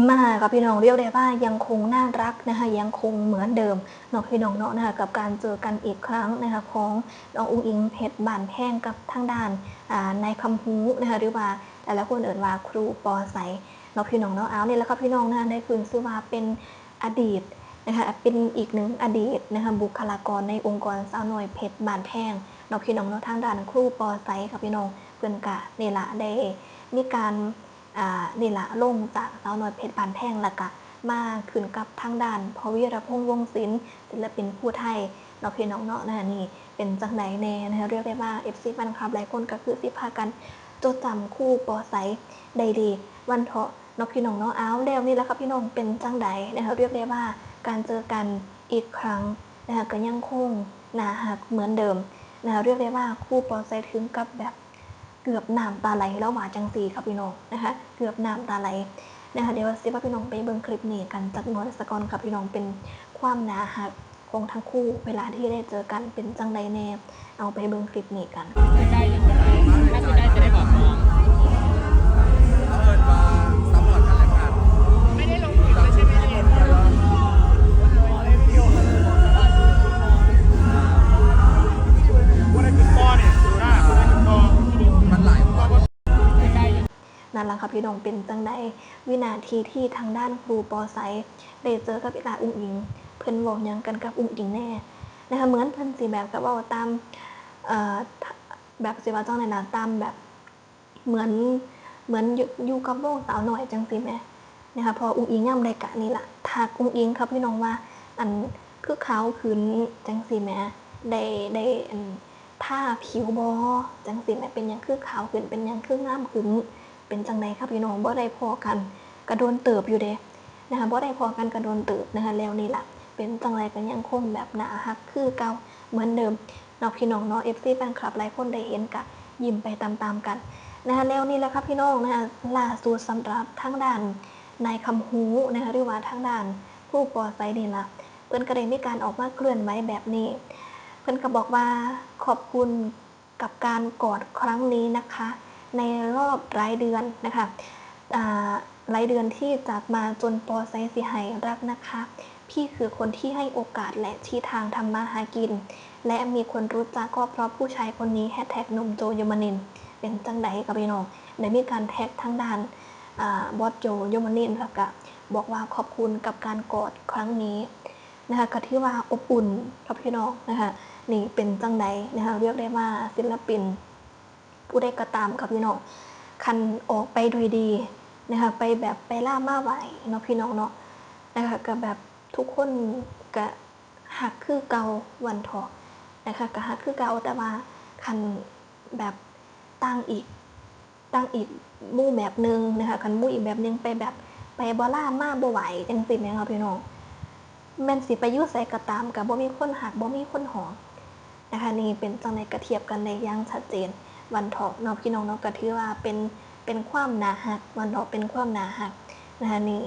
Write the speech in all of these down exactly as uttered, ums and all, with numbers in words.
มาค่ะพี่น้อง เรียกได้ว่ายังคงน่ารักนะคะ ยังคงเหมือนเดิมเนาะพี่น้องเนาะนะคะ กับการเจอกันอีกครั้งนะคะ ของน้องอุ๋งอิ๋งเพชรบ้านแพงกับทางด้านอ่านายคำฮูนะคะ หรือว่าหลายๆคนเอิ้นว่าครูปอไสเนาะพี่น้องเนาะ เอานี่แหละค่ะพี่น้องนะคะ ได้ขึ้นชื่อว่าเป็นอดีตนะคะ เป็นอีกหนึ่งอดีตนะคะ บุคลากรในองค์กรสาวน้อยเพชรบ้านแพงเนาะพี่น้องเนาะ ทางด้านครูปอไสค่ะพี่น้อง เพิ่นกะนี่ล่ะได้มีการ อ่า นี่ล่ะ ลงจากสาวน้อยเพชรบ้านแพง แล้วกะมาขึ้นกับทางด้านพ่อวีรพงษ์ วงศ์ศิลป์ ศิลปินผู้ไทยเนาะพี่น้องเนาะ นะ นี่เป็นจั่งใดแน่นะคะ เรียกได้ว่า เอฟซี แฟนคลับหลายคนก็คือสิพากันจดจำครูปอไสได้ดีวันเถาะเนาะพี่น้องเนาะ เอาแล้วนี่แหละค่ะพี่น้อง เป็นจั่งใดนะคะ เรียกได้ว่าการเจอกันอีกครั้งนะคะ ก็ยังคงน่าฮักเหมือนเดิมนะคะ เรียกได้ว่าครูปอไสถึงกับแบบ เกือบน้ำตาไหล ลาวว่าจั่งซี้ค่ะพี่น้องนะคะ เกือบน้ำตาไหลนะคะ เดี๋ยวสิพาพี่น้องไปเบิ่งคลิปนี้กันจักหน่อยซะก่อนค่ะพี่น้อง เป็นความน่าฮักของทั้งคู่ เวลาที่ได้เจอกันเป็นจั่งใดแน่ เอาไปเบิ่งคลิปนี้กัน นั่นล่ะค่ะพี่น้อง เป็นจั่งใดวินาทีที่ทางด้านครูปอไสได้เจอกับอีหล่าอุ๋งอิ๋ง เพิ่นเว้าหยังกันกับอุ๋งอิ๋งแน่นะคะ เหมือนเพิ่นสิแบบกับเว้าตาม เอ่อ แบบสิว่าจั่งใดนะ ตามแบบ เหมือน เหมือนอยู่ อยู่กับวงสาวน้อยจั่งซี้แหมนะคะ เพราะอุ๋งอิ๋งยามใดกะนี่ล่ะ ทักอุ๋งอิ๋งค่ะพี่น้องว่า อันคือขาวขึ้นจั่งซี้แหม ได้ ได้ อัน ทาผิวบ่ จั่งซี้แหม เป็นหยังคือขาวขึ้น เป็นหยังคืองามขึ้น เป็นจั่งใดคะพี่น้อง บ่ได้พ้อกันกะโดนเติบอยู่เด้นะคะ บ่ได้พ้อกันกะโดนเติบนะคะ แล้วนี่ล่ะ เป็นจั่งใดกะยังคงแบบน่าฮักคือเก่าเหมือนเดิมเนาะพี่น้องเนาะ เอฟซี แฟนคลับหลายคนได้เห็นกะยิ้มไปตามๆกันนะคะ แล้วนี่แหละค่ะพี่น้องนะคะ ล่าสุดสำหรับทางด้านนายคำฮูนะคะ หรือว่าทางด้านครูปอไสนี่ล่ะ เพิ่นกะได้มีการออกมาเคลื่อนไหวแบบนี้ เพิ่นกะบอกว่าขอบคุณ กับการกอดครั้งนี้นะคะ ในรอบหลายเดือนนะคะ อ่า หลายเดือนที่จากมาจนปอไซสิให้รักนะคะ พี่คือคนที่ให้โอกาสและชี้ทางทำมาหากิน และมีคนรู้จักก็เพราะผู้ชายคนนี้ แฮชแท็กหนุ่มโจยมนินทร์ เป็นจั่งใดกับพี่น้อง ได้มีการแท็กทางด้าน อ่า บอสโจยมนินทร์ แล้วกะบอกว่าขอบคุณกับการกอดครั้งนี้ นะคะ ก็ถือว่าอบอุ่นค่ะพี่น้องนะคะ นี่เป็นจั่งใดนะคะ เรียกได้ว่าศิลปินผู้ใดก็ตามค่ะพี่น้อง คันออกไปด้วยดีนะคะ ไปแบบไปลามาไหวเนาะพี่น้องเนาะนะคะ ก็แบบทุกคนก็ฮักคือเก่าวันเถาะนะคะ ก็ฮักคือเก่า แต่ว่าคันแบบต่างอีก ต่างอีกหมู่แบบหนึ่งนะคะ คันหมู่อีกแบบหนึ่งไปแบบไปบ่ลามาบ่ไหวจั่งซี้แหมค่ะพี่น้อง แม่นสิไปอยู่ไสก็ตามก็บ่มีคนฮักบ่มีคนหอมนะคะ นี่เป็นจั่งใดก็เทียบกันได้อย่างชัดเจนวันเถาะเนาะพี่น้องเนาะ ก็ถือว่าเป็น เป็นความน่าฮักวันเถาะ เป็นความน่าฮักนะคะ นี่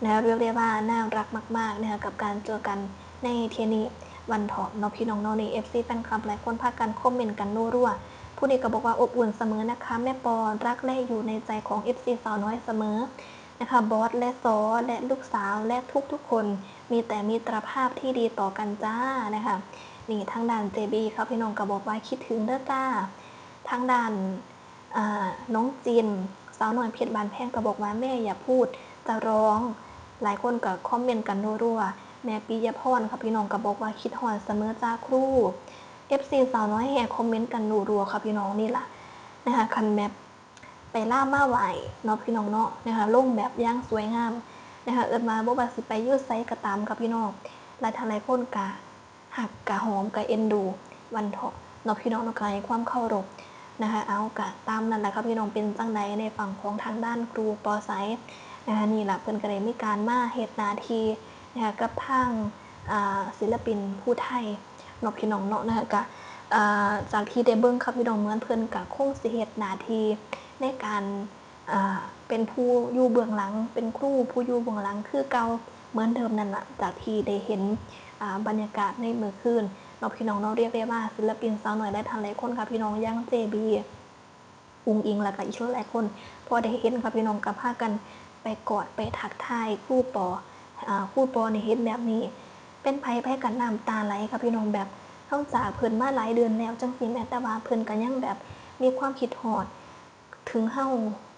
นะคะ เรียกได้ว่าน่ารักมากๆนะคะ กับการเจอกันในเทื่อนี้วันเถาะเนาะพี่น้องเนาะ นี่ เอฟซี แฟนคลับหลายคนพากันคอมเมนต์กันรัวๆ ผู้นี้ก็บอกว่าอบอุ่นเสมอนะคะแม่ปอ รักและอยู่ในใจของ เอฟซี สาวน้อยเสมอนะคะ บอสและซอและลูกสาวและทุกๆคน มีแต่มิตรภาพที่ดีต่อกันจ้านะคะ นี่ทางด้านเจบีค่ะพี่น้องก็บอกว่าคิดถึงเด้อจ้า ทางด้าน อ่า น้องจิน สาวน้อยเพชรบ้านแพงก็บอกว่าแม่อย่าพูด จะร้อง หลายคนก็คอมเมนต์กันรัวๆ แม่ปิยพรค่ะพี่น้องก็บอกว่าคิดฮอดเสมอจ้าครู เอฟซี สาวน้อยแห่คอมเมนต์กันรัวๆ ค่ะพี่น้อง นี่ล่ะนะคะ คันแบบไปลามาไหวเนาะพี่น้องเนาะนะคะ ลงแบบอย่างสวยงามนะคะ เอิ้นว่าบ่ว่าสิไปอยู่ไสก็ตามค่ะพี่น้อง หลายท่านหลายคนก็ ฮักกะหอมกะเอ็นดูวันเถาะเนาะพี่น้องเนาะ กะให้ความเคารพนะคะ เอากะตามนั้นแหละค่ะพี่น้อง เป็นจั่งใดในฝั่งของทางด้านครูปอไสนะคะ นี่ล่ะเพิ่นก็ได้มีการมาเฮ็ดหน้าที่นะคะ กับทาง อ่า ศิลปินผู้ไทยเนาะพี่น้องเนาะนะคะ กะ อ่า จากที่ได้เบิ่งค่ะพี่น้อง เหมือนเพิ่นกะคงสิเฮ็ดหน้าที่ในการ อ่า เป็นผู้อยู่เบื้องหลัง เป็นครูผู้อยู่เบื้องหลังคือเก่าเหมือนเดิมนั่นล่ะ จากที่ได้เห็น อ่า บรรยากาศในมื้อคืนเนาะพี่น้องเนาะ เรียกได้ว่าศิลปินสาวน้อยหลายท่านหลายคนค่ะพี่น้อง อย่างเจบี อุ๋งอิ๋ง แล้วก็อีกหลายๆคน พอได้เห็นค่ะพี่น้องก็พากัน ไปกอดไปทักทายครูปอ อ่า ครูปอนี่เห็นแบบนี้ เป็นไผไผก็น้ำตาไหลค่ะพี่น้อง แบบเฮาจากเพิ่นมาหลายเดือนแล้วจังซี่แหม แต่ว่าเพิ่นก็ยังแบบมีความคิดฮอดถึงเฮา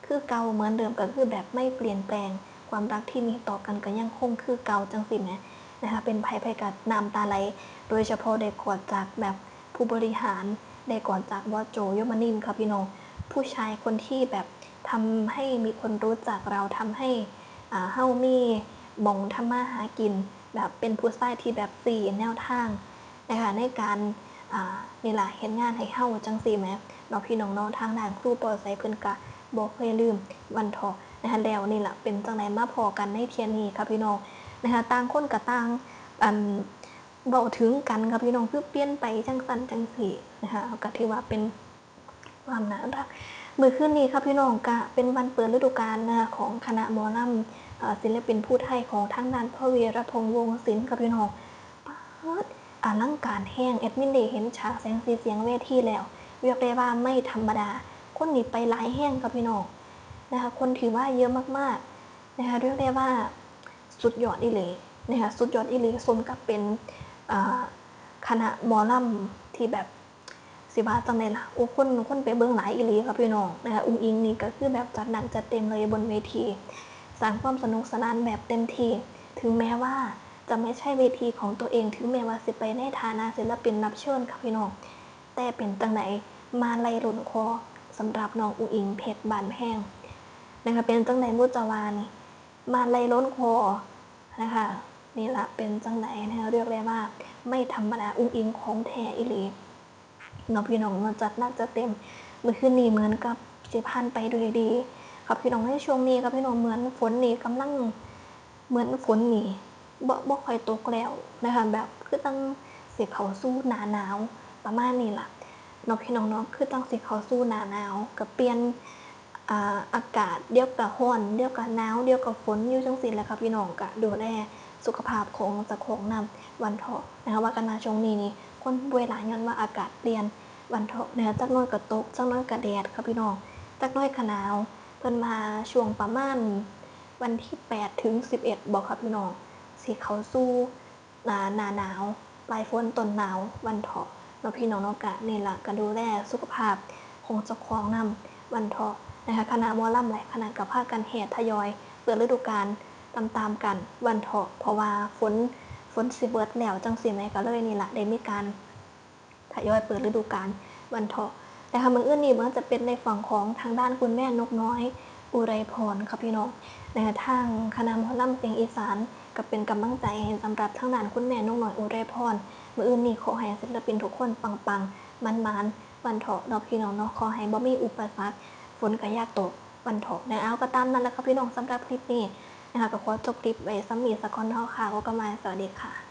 คือเก่าเหมือนเดิม ก็คือแบบไม่เปลี่ยนแปลง ความรักที่มีต่อกันก็ยังคงคือเก่าจังซี่แหมนะคะ เป็นไผไผก็น้ำตาไหล โดยเฉพาะได้กอดจากแบบผู้บริหาร ได้กอดจากบอสโจ ยมนินทร์ค่ะพี่น้อง ผู้ชายคนที่แบบทำให้มีคนรู้จักเรา ทำให้ อ่า เฮามีหม่องทำมาหากิน แบบเป็นผู้ชายที่แบบซี้แนวทางนะคะ ในการ อ่า นี่ล่ะ เฮ็ดงานให้เฮาจังซี่แหมเนาะพี่น้องเนาะ ทางด้านครูปอใสเพิ่นกะบ่เคยลืมวันเถาะนะคะ แล้วนี่ล่ะ เป็นจั่งใดมาพ้อกันในเที่ยนี้ค่ะพี่น้องนะคะ ต่างคนก็ต่าง อัน เว้าถึงกันค่ะพี่น้อง คือเปลี่ยนไปจั่งซั้นจั่งซี้นะคะ ก็ถือว่าเป็นความน่ารัก มื้อคืนนี้ค่ะพี่น้อง ก็เป็นวันเปิดฤดูกาลนะคะ ของคณะหมอลำ เอ่อ ศิลปินผู้ไทยของทางด้านพ่อวีรพงษ์ วงศ์ศิลป์ค่ะพี่น้อง ป๊าด อลังการแฮง แอดมินได้เห็นฉากแสงสีเสียงเวทีแล้ว เรียกได้ว่าไม่ธรรมดา คนนี่ไปหลายแฮงค่ะพี่น้องนะคะ คนถือว่าเยอะมากๆนะคะ เรียกได้ว่าสุดยอดอีหลีนะคะ สุดยอดอีหลี สมกับเป็น อ่า คณะหมอลำที่แบบ สิว่าจั่งใดล่ะ โอ้ คน คนไปเบิ่งหลายอีหลีค่ะพี่น้องนะคะ อุ๋งอิ๋งนี่ก็คือแบบจัดหนักจัดเต็มเลยบนเวที สร้างความสนุกสนานแบบเต็มที่ ถึงแม้ว่าจะไม่ใช่เวทีของตัวเอง ถึงแม้ว่าสิไปในฐานะศิลปินรับเชิญค่ะพี่น้อง แต่เป็นจั่งใด มาลัยล้นคอสำหรับน้องอุ๋งอิ๋งเพชรบ้านแพงนะคะ เป็นจั่งใดบุจะว่านี่ มาลัยล้นคอนะคะ นี่ล่ะ เป็นจั่งใดนะคะ เรียกได้ว่าไม่ธรรมดา อุ๋งอิ๋งของแท้อีหลีเนาะพี่น้องเนาะ จัดหนักจัดเต็ม มื้อคืนนี้เหมือนกับสิผ่านไปด้วยดีค่ะพี่น้อง ในช่วงนี้ค่ะพี่น้อง เหมือนฝนนี่กำลัง เหมือนฝนนี่บ่ บ่ค่อยตกแล้วนะคะ แบบคือจั่งสิเข้าสู่หน้าหนาวประมาณนี้ล่ะเนาะพี่น้องเนาะ คือจั่งสิเข้าสู่หน้าหนาว ก็เปลี่ยน อ่า อากาศ เดี๋ยวก็ร้อน เดี๋ยวก็หนาว เดี๋ยวก็ฝน อยู่จั่งซี้แหละค่ะพี่น้อง ก็ดูแลสุขภาพของเจ้าของนำวันเถาะนะคะ ว่ากันว่าช่วงนี้นี่คนป่วยหลายย้อนว่าอากาศเปลี่ยนวันเถาะนะคะ จักหน่อยก็ตก จักหน่อยก็แดดค่ะพี่น้อง จักหน่อยก็หนาว เพิ่นว่าช่วงประมาณวันที่แปดถึงสิบเอ็ดบ่ค่ะพี่น้อง สิเข้าสู่ หน้า หน้าหนาว ปลายฝนต้นหนาววันเถาะเนาะพี่น้องเนาะ กะนี่ล่ะ ก็ดูแลสุขภาพของเจ้าของนำวันเถาะนะคะ คณะหมอลำหลายคณะก็พากันแห่ทยอยเปิดฤดูกาลตามๆกันวันเถาะ เพราะว่าฝน ฝนสิเบิดแล้วจั่งซี้แหม ก็เลยนี่ล่ะ ได้มีการทยอยเปิดฤดูกาลวันเถาะนะคะ มื้ออื่นนี้มันจะเป็นในฝั่งของทางด้านคุณแม่นกน้อย อุไรพรค่ะพี่น้องนะคะ ทางคณะหมอลำเสียงอีสานก็เป็นกำลังใจให้สำหรับทางด้านคุณแม่นกน้อย อุไรพร มื้ออื่นนี้ขอให้ศิลปินทุกคนปังๆ หมานๆ วันเถาะเนาะพี่น้องเนาะ ขอให้บ่มีอุปสรรค ฝนก็อย่าตกวันเถาะนะ เอา ก็ตามนั้นแหละค่ะพี่น้อง สำหรับคลิปนี้นะคะ ก็ขอจบคลิปไว้ส่ำนี้ซะก่อนเนาะค่ะ พบกันใหม่ สวัสดีค่ะ